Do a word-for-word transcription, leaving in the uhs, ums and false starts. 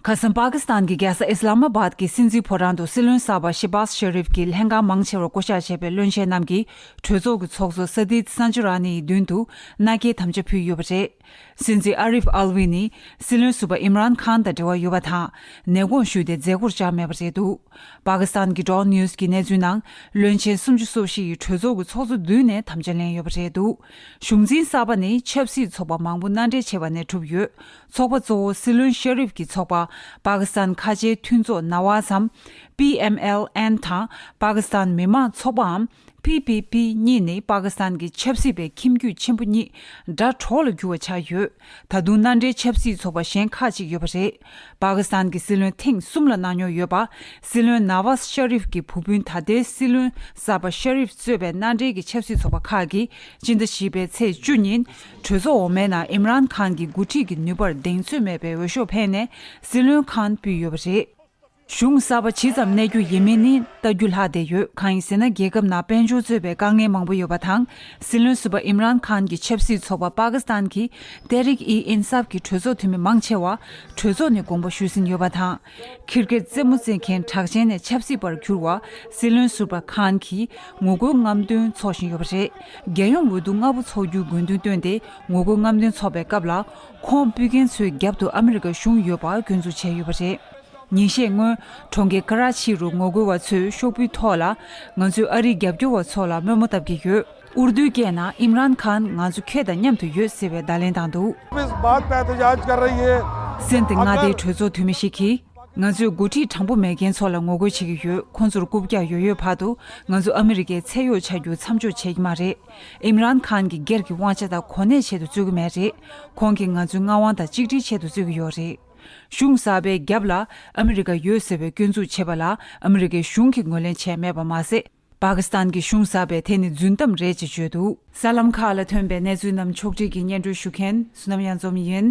ཁ་སང་པ་ཀི་སི་ཐན་གྱི་རྒྱལ་ས་ཨི་སི་ལ་མ་བཱད་ཀྱི་སྲིད་འཛིན་ཕོ་བྲང་དུ་སྲིད་བློན་གསར་པ་ཤེ་བཱས་ཤེ་རིབ་ཀྱི་ལྷན་ཁང་མང་ཆེ་བར་བསྐོ་གཞག་བྱས་པའི་བློན་ཆེན་རྣམས་ཀྱིས་གྲོས་ཚོགས་ཀྱི་ཚོགས་གཙོ་ས་དིད་སན་ཇུ་ར་ནི་ཡི་མདུན་དུ་མནའ་སྐྱེལ་དམ་བཅའ་ཕུལ་ཡོད་པ་རེད། སྲིད་འཛིན་ཨ་རིབ་ཨལ་ཝི་ནི་སྲིད་བློན་ཟུར་པ་ཨིམ་རཱན་ཁཱན་དང་འབྲེལ་བ་ཡོད་པ་དང་། ནས་དགོངས་ཞུས་ཏེ་མཛད་སྒོར་བཅར་མེད་པ་རེད་འདུག་པ་ཀི་སི་ཐན་གྱི་ཌོན་ནིའུ་སི་གི་གནས་ཚུལ་ནང་། བློན་ཆེན་སུམ་ཅུ་སོ་བཞི་ཡིས་གྲོས་ཚོགས་ཀྱི་ཚོགས་གཙོ་མདུན་ནས་དམ་བཅའ་ལེན་ཡོད་པ་རེད་འདུག་གཞུང་འཛིན་གསར་པ་ནི་ཆབ་སྲིད་ཚོགས་པ་མང་པོ་མནའ་འབྲེལ་བྱས་པ་ནས་གྲུབ་ཡོད། ཚོགས་པ་གཙོ་བོ་སྲིད་བློན་ཤེ་རིབ་ཀྱི་ཚོགས་པ་པ་ཀི་སི་ཐན་ཁ་ཆེའི་མཐུན་ཚོགས་ནཱ་ཝཱ་སམ། པི་ཨེམ་ཨེལ་ཨེན་དང་པ་ཀི་སི་ཐན་མི་དམངས་ཚོགས་པའམ། པི་པི་པི་གཉིས་ནི་པ་ཀི་སི་ཐན་གྱི་ཆབ་སྲིད་པའི་ཁྱིམ་རྒྱུད་ཆེན་པོ་གཉིས་དགྲ་གྲོགས་ལ་གྱུར་བ་ཆགས་ཡོད། ད་དུང་མནའ་འབྲེལ་ཆབ་སྲིད་ཚོགས་པ་གཞན་ཁག་ཅིག་ཡོད་པ་རེད། པ་ཀི་སི་ཐན་གྱི་སྲིད་བློན་ཐེངས་གསུམ་ལ་གནང་མྱོང་ཡོད་པ། སྲིད་བློན་ནཱ་ཝཱ་ཤ་རིབ་ཀྱི་བུ་སྤུན་ད་ལྟའི་སྲིད་བློན་གསར་པ་ཤ་རིབ་གཙོས་པའི་མནའ་འབྲེལ་གྱི་ཆབ་སྲིད་ཚོགས་པ་ཁག་གིས་སྤྱི་ཟླ་བཞི་པའི་ཚེས་བཅུ་ཉིན་གྲོས་ཚོགས་འོག་མའི་ནང་ཨིམ་རཱན་ཁཱན་གྱི་འགོ་ཁྲིད་ཀྱི་ནུས་པར་གདེང་ཚོད་མེད་པའི་འོས་ཤོག་འཕེན་ནས་སྲིད་བློན་ཁཱན་ཕུད་ཡོད་པ་རེད། གཞུང་གསར་པ་ཇི་ཙམ་གནས་རྒྱུ་ཡིན་མིན་ནི་ལྟ་རྒྱུ་ལྷག་བསྡད་ཡོད། གང་ཡིན་ཟེར་ན། རྒྱལ་ཁབ་ནང་དཔལ་འབྱོར་གཙོས་པའི་དཀའ་ངལ་མང་པོ་ཡོད་པ་དང་། སྲིད་བློན་ཟུར་པ་ཨིམ་རཱན་ཁཱན་གྱི་ཆབ་སྲིད་ཚོགས་པ་པ་ཀི་སི་ཐན་གྱི་ཏེ་རིག་ཨི་ཨིན་སཱབ་ཀྱི་གྲོས་ཚོགས་འཐུས་མི་མང་ཆེ་བ་གྲོས་ཚོགས་ནས་དགོངས་པ་ཞུས་ཟིན་ཡོད་པ་དང་། ཁིར་ཀེད་རྩེད་མོ་རྩེ་མཁན་གྲགས་ཅན་ནས་ཆབ་སྲིད་པར་གྱུར་བ་སྲིད་བློན་ཟུར་པ་ཁཱན་གྱིས་ངོ་རྒོལ་རྔམ་སྟོན་འཚོགས་བཞིན་ཡོད་པ་རེད། རྒྱལ་ཡོངས་འོས་བསྡུ་སྔ་པོ་འཚོགས་རྒྱུའི་དགོས་འདུན་བཏོན་ཏེ་ངོ་རྒོལ་རྔམ་སྟོན་འཚོགས་པའི་སྐབས་ལ། ཁོང་ཕུད་མཁན་ཚོའི་རྒྱབ་ཏུ་ཨ་མི་རི་ཀ་གཞུང་ཡོད་པ་སྐྱོན་འཛུགས་བྱས་ཡོད་པ་རེད། ཉིན་ཤས་སྔོན། གྲོང་ཁྱེར་ཀ་ར་ཆི་རུ་ངོ་རྒོལ་བ་ཚོས་ཤོག་བུའི་ཐོག་ལ། ང་ཚོས་ཨ་རིའི་རྒྱབ་སྐྱོར་བ་ཚོ་ལ་དམོད་མོ་བཏབ་ཀྱི་ཡོད། ཨུར་རྡུའི་སྐད་ནང་ཨིམ་རཱན་ཁཱན་ང་ཚོ་ཁྱེད་དང་མཉམ་དུ་ཡོད་ཟེར་བའི་བརྡ་ལན་བཏང་འདུག इस बात पे एहतजाज कर रही है। སེམས་དེ་མངའ་སྡེའི་གྲོས་ཚོགས་འཐུས་མི་ཞིག་གིས། ང་ཚོས་འགོ་ཁྲིད་དྲང་པོ་མེད་མཁན་ཚོ་ལ་ངོ་རྒོལ་བྱེད་ཀྱི་ཡོད། ཁོང་ཚོར་རྐུབ་བཀྱག་ཡོད་ཡོད་བར་དུ་ང་ཚོ་ཨ་མི་རི་ཀའི་ཚད་ཡོད་ཆགས་རྒྱུ་མཚམས་འཇོག་བྱེད་ཀྱི་མ་རེད། ཨིམ་རཱན་ཁཱན་གྱི་སྒེར་གྱི་དབང་ཆ་དང་གོ་གནས་ཆེད་དུ་རྩོད་ཀྱི་མེད་རེད། ཁོང་གིས་ང་ཚོའི་མངའ་དབང་དང་གཅིག་སྒྲིལ་ཆེད་དུ་རྩོད་ཀྱི་ཡོད་རེད། གཞུང་གསར་པའི་རྒྱབ་ལ་ཨ་མི་རི་ཀ་ཡོད་ཟེར་བའི་སྐྱོན་འཛུགས་བྱས་པ་ལ་ཨ་མི་རི་ཀའི་གཞུང་གིས་ངོས་ལེན་བྱས་མེད་པ་མ་ཟད། པ་ཀི་སི་ཐན་གྱི་གཞུང་གསར་པས་དེ་ནི་རྫུན་གཏམ་རེད་ཅེས་བརྗོད་འདུག་གསར་ལམ་ཁག་ལ་ཐོན་པའི་གནས་ཚུལ་རྣམས་ཕྱོགས་སྒྲིག་གིས་སྙན་སྒྲོན་ཞུ་མཁན་བསོད་ནམས་གཡང་འཛོམས་ཡིན།